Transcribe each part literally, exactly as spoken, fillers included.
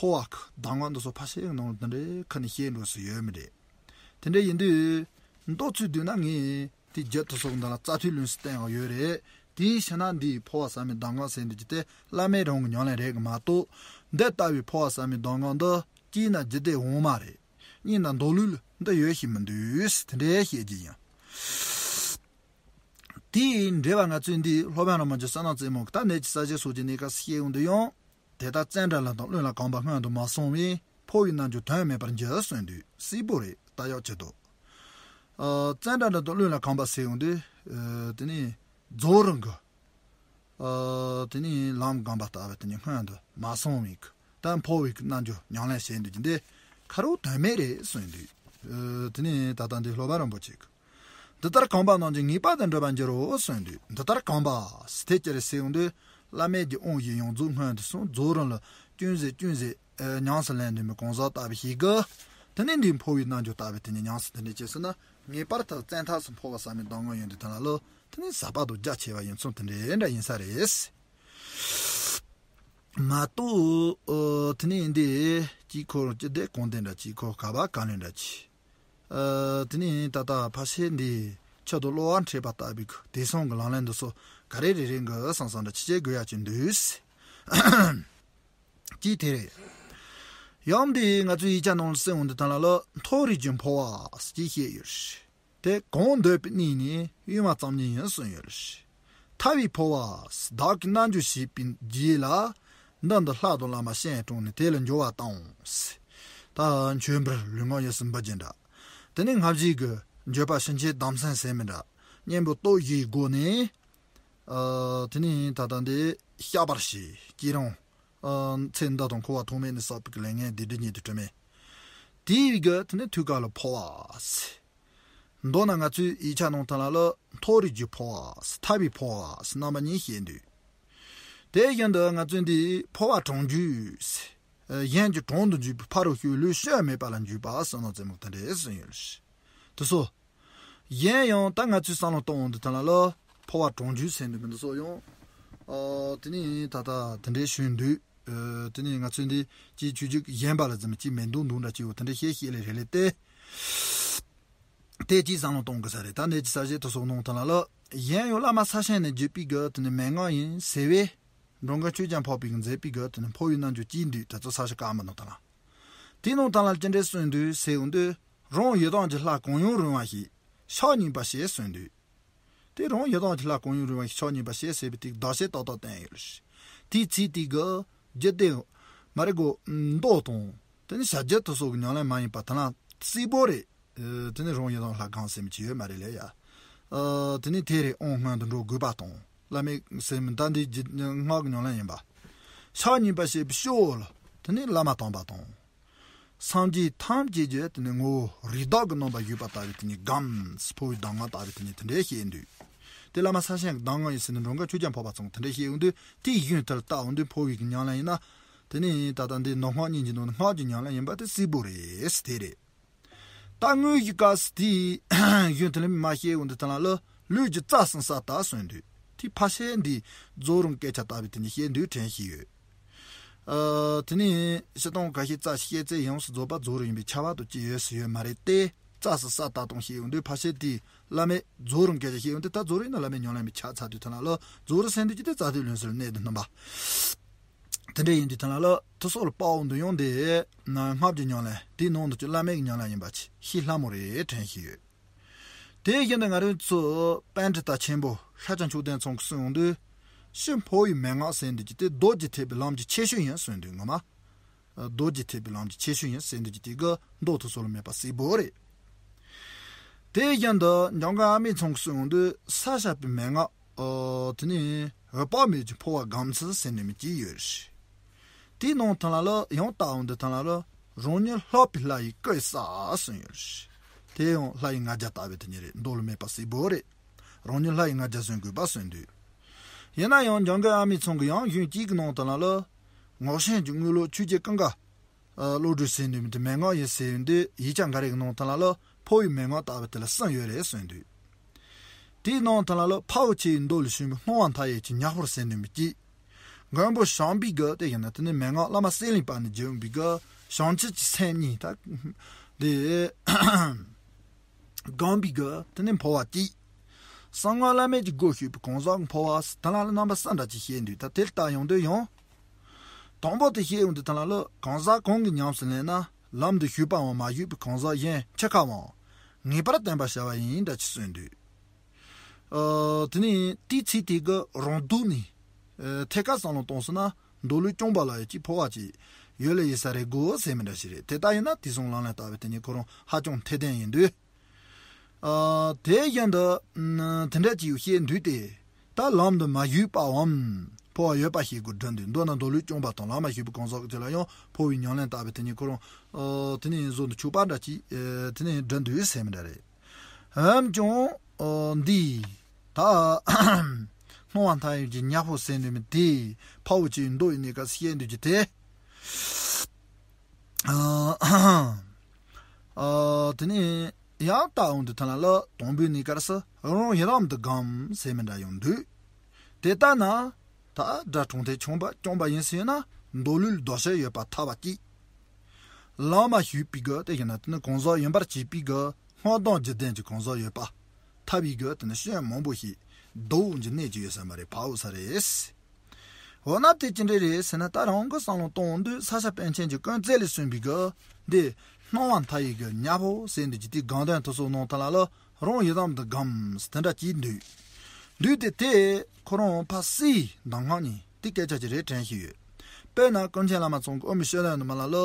འཕོ་བ་གི་གདམས་ངག་འདི་ཚོ་ཕལ་ཆེར་ནང་ལ་འདི་འདྲའི་ཁ་ནས་བཤད་འགྲོ་སྲིད་ཡོད་མི་རེད། དེ་འདྲ་ཡིན་དུས་མདོ་ཚུལ་བསྡུས་ན་ངས་དེ་རྒྱུད་དེ་ཚོ་འདི་ལ་རྩ་མཐུན་ལུང་ཟེར་བསྟན་ཡང་ཡོད་རེད། དེའི་ཕྱིར་ན་འདིའི་འཕོ་བ་ཟབ་མོའི་གདམས་ངག་ཟེར་འདི་ཅི་སྟེ་བླ་མའི་རང་གི་ཉམས་ལེན་རེད་གི་མ་གཏོགས། འདི་ལྟ་བུའི་འཕོ་བ་ཟབ་མོའི་གདམས་ངག་འདི་གཅིག་ན་རྒྱུད་སྡེ་འོག་མ་རེད། གཉིས་ན་མདོ་ལུགས་ལ་འདི་ཡོད་ཤེས་མི་འདུག་དེ་འདྲའི་བཤད་རྒྱུ་ཡིན། དེའི་འགྲེལ་པ་ང་ཚོས་འདི་སློབ་དཔོན་རིན་པོ་ཆེ་བསོད་ནམས་རྩེ་མོ་གི་ད་གནས་ཀྱི་ས་གཞི་སོགས་ཀྱི་གནས་སྐབས་སུ་བཤད་ཡོང་དུས་ཡང་། དེ་ལྟར་ཙནྡྲ་ལ་དང་ཀླུ་ལ་གང་པ་སྔོན་དུ་མ་སོང་བས་འཕོ་བའི་རྣལ་འབྱོར་དོན་མེད་པར་འགྱུར་གསུངས་དུས་གསལ་པོ་རེད། ད་ཡག་ཆེད་དུ། ཨ། ཙནྡྲ་ལ་དང་ཀླུ་ལ་གང་པ་ཟེར་ཡོང་དུས། ཨ། དེ་ནི་རྫོགས་རིམ་གྱི། ཨ། དེ་ནི་ལམ་གང་པ་ལྟ་བུ་དེ་ནི་སྔོན་དུ་མ་སོང་བའི་གི་ད་འཕོ་བའི་གི་རྣལ་འབྱོར་ཉམས་ལེན་བྱེད་འདོད་ཀྱི་འདི་ཁ་རོག་དོན་མེད་རེད་གསུངས་དུས། ཨ། དེ་ནི་ད་ལྟ་འདི་སློབ་དཔོན་རིན་པོ་ཆེ་གི། འདི་ལྟར་གང་པ་རྣམས་ཀྱང་ངེས་པར་དུ་འགྲུབ་པར་འགྱུར་རོ་གསུངས་དུས། འདི་ལྟར་གང་པ་ཟེར་དེ་ཅི་རེད་ཟེར་ཡོང་དུས། བླ་མེད་ཀྱི་དབང་བཞི་ཡོངས་རྫོགས་སྔོན་དུ་སོང་། རྫོགས་རིམ་ལ་ཅུང་ཟད་ཅུང་ཟད་ཨེ་ཉམས་སུ་ལེན་འདོད་མི་གང་ཟག་ལྟ་བུ་ཞིག་གིས། དེ་ནས་འདིའི་འཕོ་བའི་རྣལ་འབྱོར་ལྟ་བུ་དེ་ནི་ཉམས་སུ་དེ་འདྲ་བྱས་སོང་ན། ངེས་པར་དུ་བཙན་ཐབས་སུ་འཕོ་བ་ཟབ་མོའི་གདམས་ངག་ཡོན་ཏན་དེ་ལ་ལོ། དེ་ནི་ཟབ་པ་དང་རྒྱ་ཆེ་བ་ཡིན་ཚུལ་དེ་འདྲའི་འདྲ་ཡིན་ས་རེད། མ་གཏོགས། ཨ། དེ་ནི་འདི་དཀྱིལ་འཁོར་སྤྱི་བདེ་གོང་དེ་འདྲ་དཀྱིལ་འཁོར་ག་བ་ག་ལེན་འདྲ་ཅི། ཨ། དེ་ནི་ད་ལྟ་ཕལ་ཆེར་འདི་ཆེད་དུ་གློ་བ་འཁྲིད་པ་ལྟ་བུའི་དེ་སོང་གི་ལག་ལེན་འདི་ཚོ་ག་རེ་རེ་རེ་འགི་སང་སང་འདྲ་ཅི་བྱེད་དགོས་ཡ་ཅིག་འདུག་གཅིག་དེ་རེད། ཡང་འདི་ང་ཚོའི་ཡིག་ཆ་ནང་ལ་གསལ་འོང་དུས་ད་ལ་ལ་མཐོ་རིས་ཀྱི་འཕོ་བ་ཅེས་བཤད་ཡོད། དེ་གང་འདོད་པའི་གནས་ནས་གཡོ་བ་ཙམ་ཉིད་ཡིན་གསུངས་ཡོད། ཐར་པའི་འཕོ་བ་བདག་གིས་རྣལ་འབྱོར་བྱས་པའི་རྗེས་ལ། མདུན་དུ་ལྷ་དང་བླ་མ་སྤྱན་དྲངས་ནས་དེ་ལ་འབྱོར་བ་དང་། ད་མཆོད་འབུལ་ལུས་ངག་ཡིད་གསུམ་འབུལ་རྒྱུ་འདྲ། དེ་ནས་སྔ་ཕྱི་གི་འགྱོད་པ་ཕྱིན་ཆད་དམ་སེམས་ཟེར་མི་འདྲ། གཉེན་པོ་སྟོབས་བཞིའི་སྒོ་ནས། ཨ། དེ་ནས་ད་ལྟ་འདི་བཤགས་པར་བྱས། སྐྱེ་རང་། ཨ། ཚེ་འདི་དང་འཁོར་བ་ཐོག་མེད་ནས་བསགས་པའི་ལས་ངན་སྡིག་སྒྲིབ་ཉེ་དུ་དྲི་མེད། དེའི་གི་དེ་ནས་ཐུགས་ཀ་ལ་འཕོ་བ། མདོར་ན་ང་ཚོའི་ཡིག་ཆ་ནང་ཐ་ན་ལ་མཐོ་རིས་ཀྱི་འཕོ་བ། ཐར་པའི་འཕོ་བ་རྣམ་པ་གཉིས་བཤད་འདུག་དེ་བཞིན་དུ་ང་ཚོའི་འདི་འཕོ་བ་གྲོང་འཇུག་གཞན་གྱི་གྲོང་དུ་འཇུག་པའི་ཕ་རོལ་ཕྱིན་ལུས་སྐྱོན་མེད་པ་ལ་འཇུག་པ་ཟེར་ནོ་རྩེ་མོ་དེ་འདྲས་ཟིན་ཡོད། དེ་ཚོ། གཞན་ཡང་ད་ང་ཚོའི་བསམ་བློ་གཏོང་འོང་དུས་ཐ་ན་ལ་འཕོ་བ་གྲོང་འཇུག་ཟེར་འདུག་མི་འདི་ཚོ་ཡང་། ཨ། དེ་ནི་ད་ལྟ་དེ་འདྲའི་ཞུས་འདུག་ཨ། དེ་ནི་ང་ཚོའི་འདི་ཅིའི་ཆོས་བརྒྱུད་གཞན་པ་ལ་ཙམ་ཅིག་མེད་འདུག་འདུག་འདྲ་ཅིག་ཡོད། དེ་འདྲའི་བཤད་བཤད་ལས་རེ་ལས་ཏེ། དེ་ཅིག་བསམ་བློ་གཏོང་དགོས་ས་རེད། ད་ནད་ཀྱི་ས་གཞི་དུ་སོགས་ནང་ཐ་ན་ལ་གཞན་ཡང་བླ་མ་ས་ཞིང་ནས་བརྒྱུད་པའི་གི་དེ་ནི་མན་ངག་ཡིན་ཟེར་བས། འགྲོ་མགོན་ཆོས་རྒྱལ་འཕགས་པའི་མཛད་པའི་གི་དེ་ནི་འཕོ་བའི་རྣལ་འབྱོར་གྱིས་འདུས་ད་ཚོ་ས་གཞི་དཀར་མོ་ནང་ཐ་ན། དེའི་ནང་ཐ་ན་ལ་ཅི་འདྲའི་གསུངས་འདུག་ཟེར་འོང་དུས། རང་ཡི་དམ་གྱི་ལྷ་གང་ཡང་རུང་བ་ཞིག་ཕྱག་གཉིས་པ་ཞེས་གསུངས་འདུག་དེ་རང་ཡི་དམ་གྱི་ལྷ་གང་ཡང་རུང་བ་ཞིག་ཕྱག་གཉིས་པ་ཞེས་ཟེར་བའི་དེ་བདག་བྱེད་ཏག་ཏག་བསྟན་ཡོད་རེད། དེའི་ཚིག་དེ་གི་རྒྱུད་སྡེ་མ་རེད་གོ། མདོ་དང་དེ་ནི་བྱ་རྒྱུད་དུ་སོགས་ཀྱི་ཉམས་ལེན་མ་ཡིན་པ་དེ་ན་གསལ་པོ་རེད། ཨ། དེ་ནི་རང་ཡི་དམ་ལྷ་གང་ཟེར་མི་ཅི་ཡོད་མ་རེད་ལས་ཡ། ཨ། དེ་ནི་དེ་རེད། དབང་སྔོན་དུ་འགྲོ་དགོས་པ་དང་བླ་མེད་ཟེར་མི་ད་འདི་རྒྱུད་སྔགས་ཀྱི་ཉམས་ལེན་ཡིན་པ། ཕྱག་གཉིས་པ་ཞེས་པའི་སྤྱོད་ལ་དེ་ནི་བླ་མ་དམ་པ་དང་། སངས་རྒྱས་ཐམས་ཅད་ཀྱི་དེ་ནི་ངོ་བོ་རིགས་བདག་གི་རྣམ་པ་བཞུགས་པ་ལྟ་བུའི་དེ་ནི་སྒོམ་འཕོ་བའི་གདམས་ངག་ལྟ་བུའི་དེ་ནི་དེ་འདྲའི་བཤད་འདུག་དེ་བླ་མ་ས་ཞིང་གི་གདམས་ངག་ཡིན་ཟེར་ནས་འགྲོ་མགོན་ཆོས་རྒྱལ་འཕགས་པ་ཚང་དེ་འདྲའི་བཤད་ཡོང་དུས་དེའི་གཞུང་དེ་ལ་བལྟ་འོང་དུས་འཕོ་བའི་གི་ཉམས་ལེན་ཡིན་ན། དེ་ནི་ད་ལྟ་འདི་ནོ་སྔགས་གཉིས་ཀྱི་ནང་ནས་སྔགས་ཀྱི་ཉམས་ལེན་ཡིན་པ་དེ་གསལ་པོ་རེད་དེ་རེད། ད་དངོས་ཀྱི་སྐབས་སུ་དེའི་གཞུང་དེ་ལ་མ་བཤད་འོང་དུས་དེ་ལ་ལོ་ལུས་ཀྱི་རྩ་གསུམ་ས་དག་གསུངས་འདུག་དེ་ཕལ་ཆེར་འདི་རྫོགས་རིམ་སྐད་ཆ་ལྟ་བུའི་དེ་ནི་བཤད་འདུག་དྲན་ཞིག་ཡོད། ཨ། དེ་ནི་སྤྱིར་བཏང་ཁ་ཤས་རྩ་ཤེས་ཚེ་ཡོངས་སུ་རྫོགས་པ་རྫོགས་རིམ་ཡིན་པའི་ཁྱབ་པ་དང་ཅི་ཡོད་སུ་ཡོད་མ་རེད་དེ། རྩ་གསུམ་ས་དག་དང་བཤད་ཡོང་དུས་ཕལ་ཆེར་དེ་བླ་མེད་རྫོགས་རིམ་སྐད་ཆ་བཤད་ཡོང་དུས་ད་རྫོགས་རིམ་ནི་བླ་མེད་ཉམས་ལེན་པའི་ཆ་ཚ་དུས་ཐ་ན་ལོ་རྫོགས་རིམ་ཟེར་འདུག་ཅི་དེ་རྩ་དོན་ལོན་ཟེར་གནད་དུ་སྣུན་པ། དེ་འདྲ་ཡིན་དུས་ཐ་ན་ལོ་དུ་སོགས་ལ་དཔའ་བོ་འདི་ཡོང་དེ་ན་སྔགས་ཀྱི་ཉམས་ལེན་དེའི་ནང་དུ་ཀྱི་བླ་མེད་ཀྱི་ཉམས་ལེན་ཡིན་པ་ཆེ་ཤེས་སླ་མོ་རེད་དྲན་ཞིག་ཡོད། དེ་བཞིན་དུ་ང་རང་ཚོ་པཎྜི་ཏ་ཆེན་པོ་ཤཱཀྱ་མཆོག་ལྡན་ཚང་གིས་གསུངས་ཡོང་དུས། ཕྱི་འཕོ་བའི་མན་ངག་ཟེར་འདི་ཀྱི་དེ་རྡོ་རྗེ་ཐེག་པའི་ལམ་གྱི་ཁྱད་ཆོས་ཡིན་གསུངས་འདུག་ངོ་མ། རྡོ་རྗེ་ཐེག་པའི་ལམ་གྱི་ཁྱད་ཆོས་ཡིན་ཟེར་འདི་ཀྱི་དེ་གི་མདོ་དུ་སོགས་ལ་མེད་པ་གསལ་པོ་རེད། དེ་བཞིན་དུ་འཇམ་མགོན་ཨ་མྱེས་ཚང་གིས་གསུངས་ཡོང་དུས་ས་བྱ་བའི་མན་ངག་ཨོ། དེ་ནི་འོད་དཔག་མེད་ཀྱི་འཕོ་བ་སྒོམ་ཚུལ་ཟེར་ནས་མི་གཅིག་ཡོད་རེད། དེའི་ནང་ཐང་ལ་ལ་ཡང་ལྟ་འོང་དུས་ཐང་ལ་ལ་རང་ཉིད་ལྷག་པའི་ལྷ་ཡི་སྐུ་ཡིས་བསགས་གསུངས་ཡོད་རེད། དེ་ཡང་ལྷ་ཡི་ལྔ་བརྒྱ་ལྟ་བུའི་དེ་ཉིད་རེད། མདོ་ལ་མེད་པ་གསལ་པོ་རེད། རང་ཉིད་ལྷ་ཡི་ལྔ་བརྒྱ་བཟུང་དགོས་པ་གསུངས་འདུག་ཡིན་ན་ཡང་འཇམ་མགོན་ཨ་མྱེས་ཚང་གི་ཡང་གཞུང་གཅིག་གི་ནང་ཐང་ལ་ལ་ངག་ཤེས་ཀྱི་དངོས་ལུགས་ཆོས་ཀྱི་ཀུན་དགའ། ཨ། བློ་གྲོས་ཟེར་འདུག་མི་དེ་མན་ངག་ཡིན་ཟེར་ཡོང་དུས་ཡིག་ཆ་འགའ་རེ་གི་ནང་ཐང་ལ་ལ་འཕོ་བའི་མན་ངག་ལྟ་བུ་དེ་ལ་གསུམ་ཡོད་རེད་གསུངས་འདུག་དེའི་ནང་ཐང་ལ་ལ་འཕགས་པ་ཆེ་བའི་མདོ་ལས་བྱུང་བའི་སྣང་བ་མཐའ་ཡས་ཀྱི་ཉ་ཧོར་ཟེར་འདུག་མི་གཅིག་མགོན་པོ་བྱམས་པའི་གི་དེ་ཡིན་ན་དེ་ནི་མན་ངག་བླ་མ་གསེར་གླིང་པ་ནས་བརྒྱུད་པའི་གི་བྱང་ཆུབ་ཀྱི་སེམས་གཉིས་ད་དེ་སྒོམ་པའི་གི་དེ་ནི་འཕོ་བ་སྐྱེས། གསང་སྔགས་བླ་མེད་ཀྱི་སྒོ་ཞུགས་པའི་གང་ཟག་གི་འཕོ་བ་ཟེར་དེ་ལ་ལ་རྣམ་པ་གསུམ་འདྲ་ཅིག་བཤད་འདུག་ད་དེ་ལྟ་ཡོང་དུས་ཡང་། དང་པོ་དེ་བཤད་ཡོང་དུས་དེ་ལ་ལ་གང་ཟག་གང་གིས་ཉམས་སུ་ལེན་ན་ལམ་དུ་ཞུགས་པའམ་མ་ཞུགས་པའི་གང་ཟག་གཞན་ཕྱི་ཁའང་ངེས་པར་བསྟན་པར་བྱ་བ་ཡིན་འདྲ་ཅིག་གསུངས་འདུག་ཨ། དེ་ནས་དེའི་ཚིག་དེ་གི་རང་ལྡོག་ནས། ཨ། ཐད་ཀར་བསམ་བློ་གཏོང་སོང་ན་མདོ་ལུགས་རྐྱང་པ་ལ་ཡང་ཅིག་འཕོ་བ་ཅིག་ཡོད་ལེ་ཡིན་ས་རེད་དགོས་ཟེར་མི་འདྲ་ཞིག་རེད། དེ་ལྟ་ཡིན་ན་དེ་གསུམ་ལམ་ལ་བལྟ་བའི་དེ་ཉིད་ཁོ་རང་ཧ་ཅང་འཐད་ལྡན་ཡིན་དུས། ཨ། དེ་བཞིན་དུ་ཨ་དེ་འདྲ་ཅིག་བཤད་འདུག་སྟེ། ད་ལམ་དུ་མ་ཞུགས་པའམ་འཕོ་བ་ཡོད་པ་ཞིག་གི་སྒྲུབ་འདུག་མདོར་ན་མདོ་ལུགས་རྐྱང་པ་དང་ལམ་མ་ཞུགས་པའི་གང་ཟག་གི་ཚུལ་ལ་ཡང་འཕོ་བའི་ཉམས་ལེན་བལྟ་བའི་དེ་ཉིད་ཁོ་རང་ཨ་དེ་ནས་བཟོ་འདུག་ཆོག་པ་འདྲ་ཅིག་ཨ་དེ་ནས་འགྲོ་འདུག་ཟེར་མི་འདྲ་རེད། འོན་ཀྱང་། ཨ། འདི། ད། སྣང་བ་མཐའ་ཡས་ཀྱི་གཉའ་ཕོ་ཟེར་འདུག་མི་དེ་འཕོ་བ་ཅིག་མདོ་ཡི་གནས་སྐབས་བཤད་འདུག་གི་དེ། ཨ། ཨ། དེ་ནས་ཡང་ལྟ་འོང་དུས་ཐ་ན་ལ་དང་པོའི་གནས་སྐབས་སུ་རང་ཡི་དམ་དུ་བསྒོམ་ཟེར་མི་འདྲ་ཡང་འདུག་དེ་ལྟ་ན། ད་སྒྲ་གྲོང་མཐའི་ཆོས་པ་རྐྱང་པ་ཡིན་ཟེར་ན་མདོ་ལུགས་ལྡོག་ཕྱིར་ཡོད་པ་ཐལ་བ་གཅིག་ལམ་མ་ཞུགས་པའི་གི་དེ་ཡིན་ན་དེ་ནི་གང་ཟག་ཡིན་པར་བྱེད་པའི་གི་སྔགས་དང་རྒྱུད་ལྡན་གྱི་གང་ཟག་ཡོད་པ་ཐལ་བའི་གི་དེ་ནི་སྐྱོན་མང་པོ་ཞིག་ལྡོག་འོང་གི་གནས་ཀྱི་ཡོད་ས་མ་རེད། འཕོ་བ་ས་རེད། འོ་ན་དེ་ཅི་འདྲ་རེད་ཟེར་ན་ད་རང་གི་བསམ་བློ་གཏོང་དུས་ས་སྐྱ་པཎ་ཆེན་གྱི་ཀུན་བརྩེ་ལས་གསུངས་པའི་གི་འདི་སྣང་བ་མཐའ་ཡས་ཀྱི་གཉའ་ཕོ་ཟེར་འདི་ཀྱི་དེ་དགོངས་དོན་དེ་ཚོ་ནང་དག་ལ་ལ་རང་ཡི་དམ་དུ་བསྒོམ་དེ་འདྲ་གྱིས་འདུག་འདུག་སྟེ་དེ་ཁོ་རང་ཕ་སིའི་གདམས་ངག་ནི་དེ་སྐད་ཆ་ཅིག་རེད་དྲན་བཞིན་ཡོད། དཔེར་ན་ཀུན་མཁྱེན་བླ་མ་ཚང་གི་དབུ་མའི་སྤྱོད་ལམ་ནི་མ་ལ་ལ།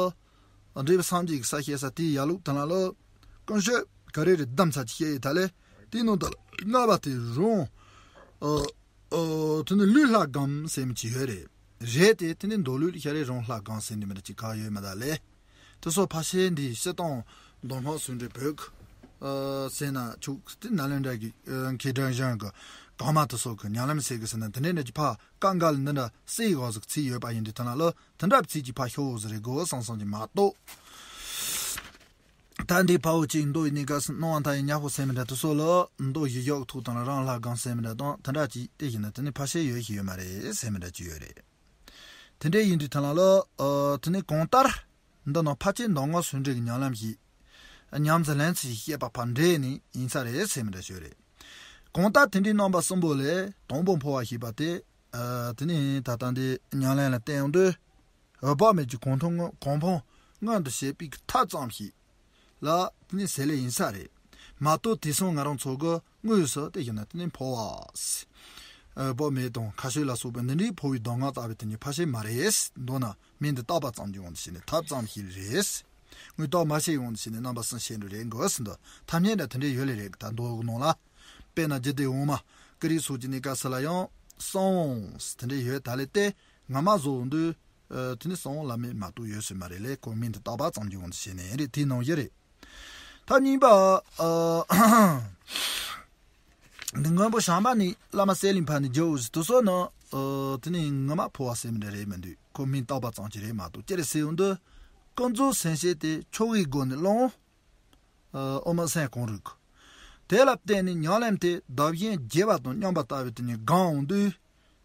འབྲས་བུ་སངས་རྒྱས་ཀྱི་ས་བཤད་ས་དེའི་ཡ་ལུགས་དེ་ལ་ལ། ཀུན་སྤྱོད་ག་རེ་རེད་གདམས་ས་ཅིག་བཤད་ཡོད་ད་ལས་དེའི་ནང་དུ་ལྔ་པ་དེ་རང་། ཨ། ཨ། དེ་ནི་ལུས་ལྷ་སྒོམ་ཟེར་མི་ཅིག་ཡོད་རེད། རེད་དེ་དེ་ནི་མདོ་ལུགས་ལ་ཤ་རེ་རང་ལྷ་སྒོམ་ཟེར་འདི་མི་འདྲ་ཅིག་ག་ཡོད་མ་ད་ལས། དེ་སོགས་ཕ་ཤེས་འདི་སྤྱིར་བཏང་མདོ་སྔགས་ཟུང་འབྲེལ་བོད་ཀྱི་ཟེར་ན་ཆོག་སྟེ་ནཱ་ལེནྡྲ་གི་མཁས་གྲུབ་གཞན་གྱི་གོང་མ་དེ་སོགས་ཀྱི་ཉམས་ལེན་ཟེར་གི་ཟེར་ན་དེ་འདྲའི་འདྲ་གྱི་ཕ་ཀ་འགའ་ལ་འདི་འདྲ་སེ་གོ་ཟིག་ཚིག་ཡོད་པ་ཡིན་དུས་ཐ་ན་ལ་དེ་འདྲ་ཚིག་གི་ཕ་ཤོ་བོ་ཟིག་རེད་གོ་བསམ་བསམ་གྱི་མ་གཏོགས། ད་འདི་འཕོ་བ་ཅིག་མདོ་ཡི་གནས་སྐབས་སུ་སྣང་བ་མཐའ་ཡས་གཉའ་ཕོ་ཟེར་མི་འདྲ་དེ་སོགས་ལ་མདོ་ཡི་ཡོག་ཐུག་དང་རང་ལྷ་སྒོམ་ཟེར་མི་འདྲ་དང་དེ་འདྲ་ཅིག་དེ་བཞིན་དུ་དེ་ནི་ཕ་ཤེས་ཡོད་ཤེས་ཡོད་མ་རེད་ཟེར་མི་འདྲ་ཅིག་ཡོད་རེད། དེ་འདྲ་ཡིན་དུས་ཐ་ན་ལ་ཨ་དེ་ནི་གང་ལྟར། འདི་ནང་ཕལ་ཆེར་མདོ་སྔགས་ཟུང་འབྲེལ་གྱི་ཉམས་ལེན་ཞིག་ཉམས་སུ་ལེན་ཚུལ་ཞིག་བཤད་པ་ཕར་འདྲེས་ནས་ཡིན་ས་རེད་ཟེར་མི་འདྲ་ཞིག་རེད། གང་ལྟར་དེ་འདྲའི་རྣམ་པ་གསུམ་པོ་ལས་དང་པོ་འཕོ་བ་ཞེས་པ་དེ། ཨ། དེ་ནི་ད་ལྟ་འདི་ཉམས་ལེན་ལ་བརྟེན་ཡོང་དུས། འོད་དཔག་མེད་ཀྱི་གོ་འཕང་གོ་འཕང་མངོན་དུ་བྱེད་པའི་ཐབས་ཙམ་ཞིག་ལ་དེ་ནི་ཟེར་ལེ་ཡིན་ས་རེད། མ་གཏོགས་དེང་སང་ང་རང་ཚོ་གི་དངོས་སུ་དེ་བཞིན་དུ་དེ་ནི་འཕོ་བ། འོད་དཔག་མེད་དང་མཁའ་སྤྱོད་ལ་སོགས་པའི་འདི་འདྲའི་འཕོ་བའི་གདམས་ངག་ལྟ་བུའི་དེ་ཉིད་ཕལ་ཆེར་མ་རེད། མདོར་ན་མིང་དུ་བཏགས་པ་ཙམ་གྱི་དབང་དུ་བྱས་ནས་ཐབས་ཙམ་ཞིག་རེད། དངོས་རྟོགས་མ་བྱས་དབང་དུ་བྱས་ནས་རྣམ་པ་གསུམ་བཤད་འགྲོ་རེད་འགོ་ཟིན་དུ་ཐ་སྙད་འདྲ་དེ་འདྲའི་ཡོད་ལེ་རེད། ད་མདོ་གི་ནང་ལ་དཔེར་ན་རྒྱུད་སྡེ་འོག་མ་ཀུ་རེ་སོགས་ཀྱི་གནས་སྐབས་སུ་ལ་ཡང་གསང་བ་དེ་འདྲའི་ཡོད་ད་ལེ་སྟེ་ངོ་མ་བཟོ་འོང་དུས། ཨ། དེ་ནི་གསང་བ་བླ་མེད་མ་གཏོགས་ཡོད་ས་མ་རེད་ལས་ཁོ་མིང་དུ་བཏགས་པ་ཙམ་གྱི་དབང་དུ་བྱས་ནས་རེད། དེའི་ནང་བཞིན་རེད། ཐབས་གཉིས་པ། ཨ། འདི་མགོན་པོ་བྱམས་པ་ནི་བླ་མ་གསེར་གླིང་ཕ་ནས་རྒྱལ་བོ་ཟིག་དུ་སོགས་ནི། ཨ། དེ་ནི་ངོ་མ་འཕོ་བ་ཟེར་མི་འདྲ་རེད་མི་འདུག་ཁོ་མིང་བཏགས་པ་ཙམ་གྱི་རེད་མ་གཏོགས་ཅི་རེད་ཟེར་ཡོང་དུས། ཀུན་རྫོབ་སེམས་བསྐྱེད་དེ་ཆོ་གའི་སྒོ་ནས་བླང་། ཨ། དབུ་མ་སེམས་གང་རུང་གི། དེ་ལ་བརྟེན་ནས་ཉམས་ལེན་དེ་བདག་གཞན་བརྗེ་བ་དང་མཉམ་པ་ལྟ་བུའི་དེ་ཉིད་སྒོམ་འོང་དུས།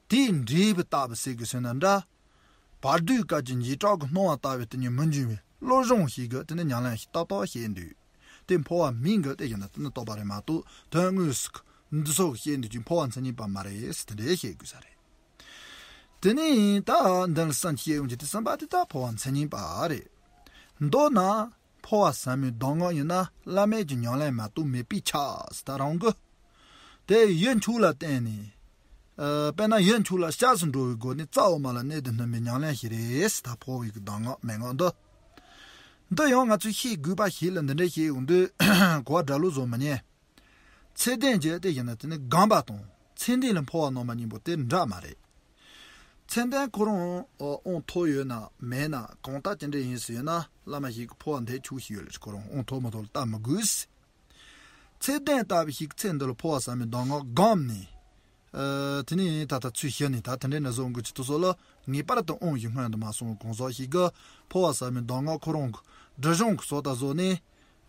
དེའི་འབྲས་བུ་ལྟ་བུ་ཟེར་དགོས་ཟེར་ན་འདྲ། བར་དོའི་སྐབས་ཀྱི་འཇིགས་སྐྲག་གི་སྣང་བ་ལྟ་བུའི་དེ་ཉིད་མི་འབྱུང་བའི་བློ་སྦྱོང་ཞིག་གི་དེ་ནི་ཉམས་ལེན་ཞིག་ཏག་ཏག་བཤད་འདུག་དེ་འཕོ་བ་མིན་གི་དེ་ཡིན་ན་དེ་ནི་རྟོགས་པ་རེད་མ་གཏོགས་དོན་དངོས་སུ་འདི་སོགས་བཤད་འདུག་ཅིང་འཕོ་བ་མཚན་ཉིད་པ་མ་རེད་ཟེར་དེ་འདྲའི་བཤད་དགོས་ས་རེད། དེ་ནི་ད་འདི་ལ་གསུམ་བཤད་ཡོང་གི་དེ་གསུམ་པ་དེ་ད་འཕོ་བ་མཚན་ཉིད་པ་རེད། མདོར་ན། འཕོ་བ་ཟབ་མོའི་གདམས་ངག་ཡིན་ན་བླ་མེད་ཀྱི་ཉམས་ལེན་མ་གཏོགས་མེད་པས་ཁྱབ་ཟེར་ད་རང་གི། དེ་ཡུལ་འཆུག་ལ་བརྟེན་ནས། ཨ། དཔེར་ན་ཡུལ་འཆུག་ལ་སྐྱབས་སུ་འགྲོ་བའི་སྒོ་ནས་རྩ་འོག་མ་ལ་གནད་དུ་སྣུན་པའི་ཉམས་ལེན་ཞིག་རེད་ཟེར་ད་འཕོ་བའི་གི་གདམས་ངག་མན་ངག་འདི། འདི་ཡང་ང་ཚོས་ཤེས་དགོས་པ་ཞིག་ལ་འདི་འདྲ་བཤད་ཡོང་དུས་གོ་བ་འདྲ་ལོ་བཟོ་མི་ཉན། ཚད་ལྡན་གྱི་དེ་ཡིན་ན་དེ་ནི་སྒོམ་པ་དང་ཚད་ལྡན་ལ་འཕོ་བ་གནང་བ་གཉིས་པོ་དེ་འདྲ་མ་རེད། ཚད་ལྡན་ཁོ་རང་དབང་ཐོབ་ཡོད་ན་མེད་ན་གང་ལྟར་ཅི་འདྲ་ཡིན་ཟེར་ན་བླ་མ་ཞིག་གི་འཕོ་བ་འདེབས་ཆོག་ཞིག་ཡོད་ལ་ཁོ་རང་དབང་ཐོབ་མི་ཐོབ་ལ་ལྟ་མི་དགོས། ཚད་ལྡན་ལྟ་བུ་ཞིག་ཚེ་འདི་ལ་འཕོ་བ་ཟབ་མོའི་གདམས་ངག་སྒོམ་ནས། ཨ། དེ་ནས་ད་ལྟ་ཚུལ་བཞིན་ནས་ད་དེ་འདྲའི་ན་བཟོ་འགུལ་གྱི་དུས་སོགས་ལ་ངེས་པར་དུ་དབང་ཞིག་སྔོན་དུ་མ་སོང་བའི་གང་ཟག་ཞིག་གིས་འཕོ་བ་ཟབ་མོའི་གདམས་ངག་ཁོ་རང་གི་སྒྲུབ་སྦྱོང་གི་བཟོ་ལྟ་བཟོ་ནས།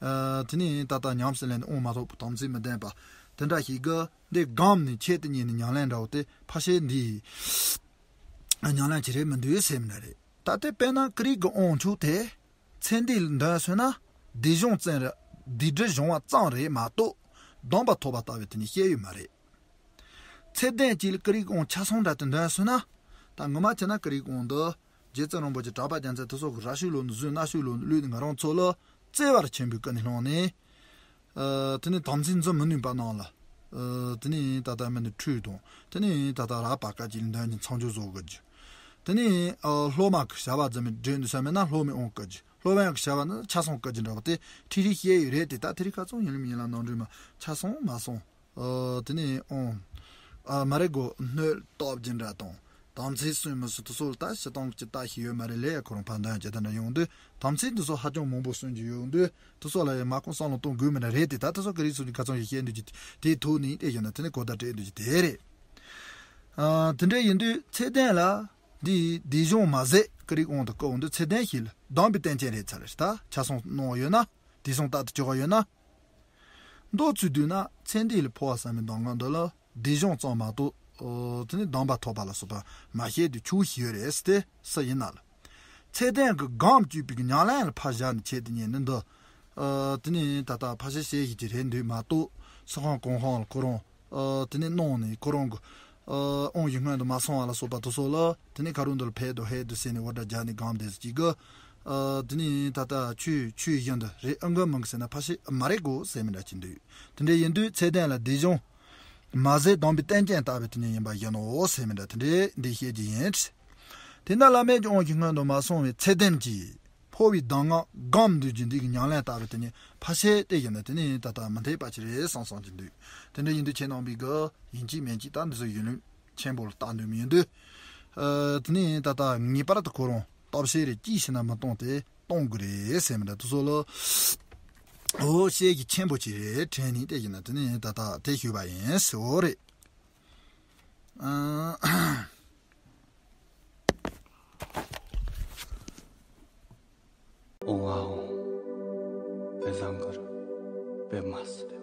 ཨ། དེ་ནས་ད་ལྟ་ཉམས་སུ་ལེན་ནས་དབང་མ་ཐོབ་པའི་དམ་ཚིག་མི་ལྡན་པ་དེ་འདྲ་ཞིག་གིས་འདི་སྒོམ་ནས་ཆེད་དུ་གཉེར་ནས་ཉམས་ལེན་འདྲ་བོ་དེ་ཕ་ཤེས་འདི། ཉམས་ལེན་བྱེད་རེད་མི་འདུག་ཟེར་མི་འདྲ་རེད། ད་ལྟའི་དཔེར་ན་ཀི་རིག་གི་དབང་ཕྱུག་དེ་ཚེ་འདས་ལ་འདོན་སོང་ན་སྡིག་སྦྱོང་ཙམ་རེད། སྡིག་སྒྲིབ་སྦྱོང་བ་ཙམ་རེད་མ་གཏོགས་སྡོམ་པ་ཐོབ་པ་ལྟ་བུའི་དེ་ནི་བཤད་ཡོད་མ་རེད། ཚེ་འདས་གཅིག་ལ་ཀི་རིག་དབང་ཆ་ཚང་འདྲ་དེ་འདོན་སོང་ན། ད་ངོ་མ་བྱས་ན་ཀི་རིག་དབང་འདི་རྗེ་བཙུན་རིན་པོ་ཆེ་གྲགས་པ་རྒྱལ་མཚན་དེ་ཚོ་གི་ར་ཤུལ་ལོ་ནས་བཟུང་གནའ་ཤུལ་ལོ་ནས་བླུགས་ནས་ང་རང་ཚོ་ལ་བརྩེ་བར་ཆེན་པོའི་ཀུན་ནས་བསླངས་ནས། ཨ། དེ་ནས་དམ་ཚིག་འཛིན་མི་ནུས་པ་རྣམས་ལ། ཨ། དེ་ནས་ད་ལྟ་མི་ནི་ཁྲུས་དང་། དེ་ནས་ད་ལྟ་ར་བ་ཀ་ཅིག་ལ་འདོན་གྱི་མཚམས་སྦྱོར་བཟོ་དགོས་རྒྱུ། དེ་ནས་ཨ། སློབ་མ་གི་བྱ་བ་རྫུན་མའི་འདྲེན་དུ་བྱ་མེད་ན་སློབ་མའི་དབང་བསྐུར་རྒྱུ། སློབ་དཔོན་གྱི་བྱ་བ་ནི་ཆ་ཚང་བསྐུར་རྒྱུ་འདྲ་བ་དེ་ཁྲིག་ཁྲིག་བཤད་ཡོད་རེད་དེ། ད་དེ་རིང་ཁ་སང་ཡིན་ལུགས་མིན་ལ་ནང་འདྲེན་མ་ཆ་ཚང་མ་སོང་། ཨ། དེ་ནས་ཨོང་། ཨ། མ་རེད་གོ། སྣོད་སྟོབས་ཀྱི་འདྲ་དང་། དམ་ཚིག་སྲུང་མི་སྲུང་དེ་ཚོ་ལ་ད་སྤྱིར་བཏང་གི་ལྟ་ཞིག་ཡོད་མ་རེད་ལས། ཁོ་རང་ཕར་འདོན་བྱེད་དེ་འདྲ་ཡོང་དུས་དམ་ཚིག་འདི་ཚོ་ཧ་ཅང་མང་པོ་སྲུང་གི་ཡོང་དུས་དེ་ཚོ་ལ་ཡང་མ་ཁོང་བསམ་བློ་གཏོང་དགོས་མི་འདྲ་རེད་དེ། ད་དེ་ཚོ་ཀི་རིག་སྲུང་གི་ཁ་ཚང་ཞིག་བཤད་འདུག་ཀྱི་དེའི་ཐོག་ནས་བལྟས་ཡོད་ན་དེ་ནི་གོ་བརྡ་སྤྲད་འདུག་ཀྱི་དེ་རེད། ཨ། དེ་འདྲ་ཡིན་དུས་ཚེ་ལྡན་ལ་འདི་སྡིག་སྦྱོང་མ་ཟད་ཀི་རིག་དབང་དུ་བསྐུར་འོང་དུས་ཚེ་ལྡན་ཞིག་ལ་སྡོམ་པའི་རྟེན་ཅན་རེད་ཚར་རེད། ད་ཆ་ཚང་གནང་ཡོད་ན། དེ་སོང་རྟག་ཏུ་བཅོ་ག་ཡོད་ན། མདོར་བསྡུས་ན་ཚེ་འདས་ལ་འཕོ་བ་བསམ་པའི་གདམས་ངག་འདི་ལ་སྡིག་སྦྱོང་ཙམ་མ་གཏོགས། ཨོ། དེ་ནི་སྡོམ་པ་ཐོབ་པ་ལ་སོགས་པ་མ་བཤད་དུས་ཆོག་ཞིག་ཡོད་རེད་ཟེར་ཏེ་སུ་ཡིན་ན་ལ། ཚེ་ལྡན་གྱི་སྒོམ་སྤྱོད་པའི་ཉམས་ལེན་ལ་ཕར་བཞག་ནས་བྱེད་དེ་ཉན་ནི་འདི། ཨ། དེ་ནི་ད་ལྟ་ཕར་བཤད་བཤད་ཞིག་གི་རེད་འདུག་མ་གཏོགས་སུ་ཁང་གོང་ཁང་ལ་ཁོ་རང་། ཨ། དེ་ནས་གནང་ནས་ཁོ་རང་གི། ཨ། དབང་གི་སྔོན་དུ་མ་སོང་བ་ལ་སོགས་པ་དེ་ཚོ་ལ་དེ་ནས་ཁ་རུ་འདི་ལ་ཕེབས་དོ་ཧེ་དོ་ཟེར་ནས་འོ་སྒྲ་རྒྱག་ནས་སྒོམ་བསྡད་ཅིག་གི། ཨ། དེ་ནས་ད་ལྟ་ཆོས་ཆོས་བཞིན་དུ་རེད་ཨང་གི་མང་གི་ཟེར་ན་ཕ་ཤི་མ་རེད་གོ་ཟེར་མི་འདྲ་ཅིག་འདུག་དེ་འདྲ་ཡིན་དུས་ཚེ་ལྡན་ལ་སྡིག་སྦྱོང་མ་ཟད་སྡོམ་པའི་རྟེན་ཅན་ལྟ་བུའི་དེ་ཉིད་ཡིན་པ་བཞིན་ནོ་ཟེར་མི་འདྲ་དེ་འདྲའི་འདི་བཤད་ཀྱི་ཡིན། དེ་ན་བླ་མེད་ཀྱི་དབང་གི་སྔོན་དུ་མ་སོང་བའི་ཚེ་ལྡན་གྱིས། འཕོ་བའི་གདམས་ངག་སྒོམ་འདོད་ཀྱི་འདི་གི་ཉམས་ལེན་ལྟ་བུ་དེ་ནི་ཕ་ཤེས་དེ་ཡིན་ན་དེ་ནི་ད་ལྟ་མི་འཐད་པ་ཅི་རེད་བསམ་བསམ་གྱི་འདུག་དེ་འདྲ་ཡིན་དུས་ཁྱེད་རྣམ་པས་གི་ཡིན་གཅིག་མིན་གཅིག་ད་འདི་ཚོ་ཡུན་རིང་ཆེན་པོ་ལ་བལྟ་འདོད་མི་ཡོང་དུས། ཨ། དེ་ནི་ད་ལྟ་ངེས་པར་དུ་ཁོ་རང་སྟོབས་ཤེས་རེ་ཅིག་ཤེས་ན་མི་གཏོང་དེ་གཏོང་དགོས་རེད་ཟེར་མི་འདྲ་དེ་ཚོ་ལ། འོ་ཤེས་ཀྱི་ཆེན་པོ་ཅིག་རེད་དྲན་ནས་དེ་ཡིན་ན་དེ་ནི་ད་ལྟ་དེ་ཞུས་པ་ཡིན་ཟེར་བ་རེད། ཨ། ཨོང་ཨ་ཨོང་། དཔེ་བཟང་གི་རེད། དཔེ་མ་སྲིད་